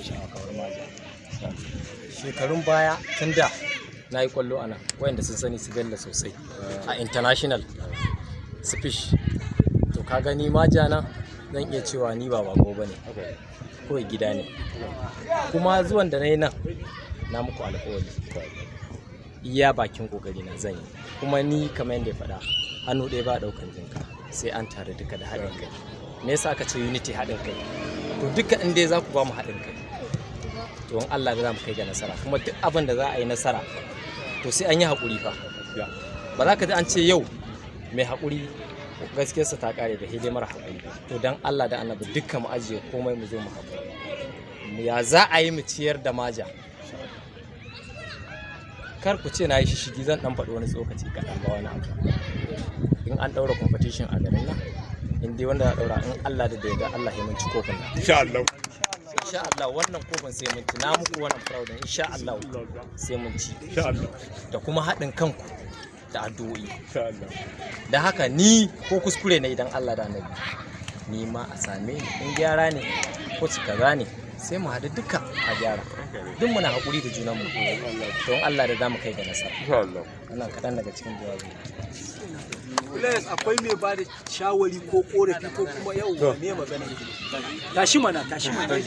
Sha'awa kamar Maja. Shekarun baya tun da na yi kwallo a nan, wayanda sun sani su Bello sosai a international speech. To ka gani, Maja na zan iya cewa ni ba bako ba ne, kawai gida ne. Kuma zuwan da na yi nan, na muku alƙawari iya bakin kokari na zan yi. Kuma ni kamar yadda ya faɗa, hannu ɗaya ba ɗaukan jinka, sai an tare duka da haɗin kai. Me yasa aka ce unity, haɗin kai? To duka in dai za ku ba mu haɗin kai, to in Allah da za mu kai ga nasara. Kuma duk abin da za a yi nasara, to sai an yi haƙuri fa. Ba za ka ji an ce yau mai haƙuri gaskiyarsa ta ƙare da hidimar haƙuri. To dan Allah da Annabi, dukkan mu ajiye komai, mu zo mu haƙuri. Ya za a yi mu ciyar da Maja? Kar ku ce na yi shishigi, zan dan faɗi wani tsokaci kaɗan, ba wani abu. In an ɗaura competition a garin nan, in dai wanda za a ɗaura, in Allah da da Allah ya mun ci kofin nan. Insha Allah. Insha Allah, wannan kofin sai mun ci. Na muku wannan proud, insha Allah sai mun ci. Insha Allah. Da kuma haɗin kanku da addu'o'i. Insha Allah. Da haka ni ko kuskure ne, idan Allah da Annabi, ni ma a same ni, in gyara ne ko ci kaza ne, sai mu haɗu duka a gyara. Duk muna haƙuri da junanmu, don Allah da za mu kai ga nasara. Insha Allah. Wannan kaɗan daga cikin jawabi. Players, akwai mai ba da shawari ko korafi ko kuma yau me magana? Tashi mana, tashi mana.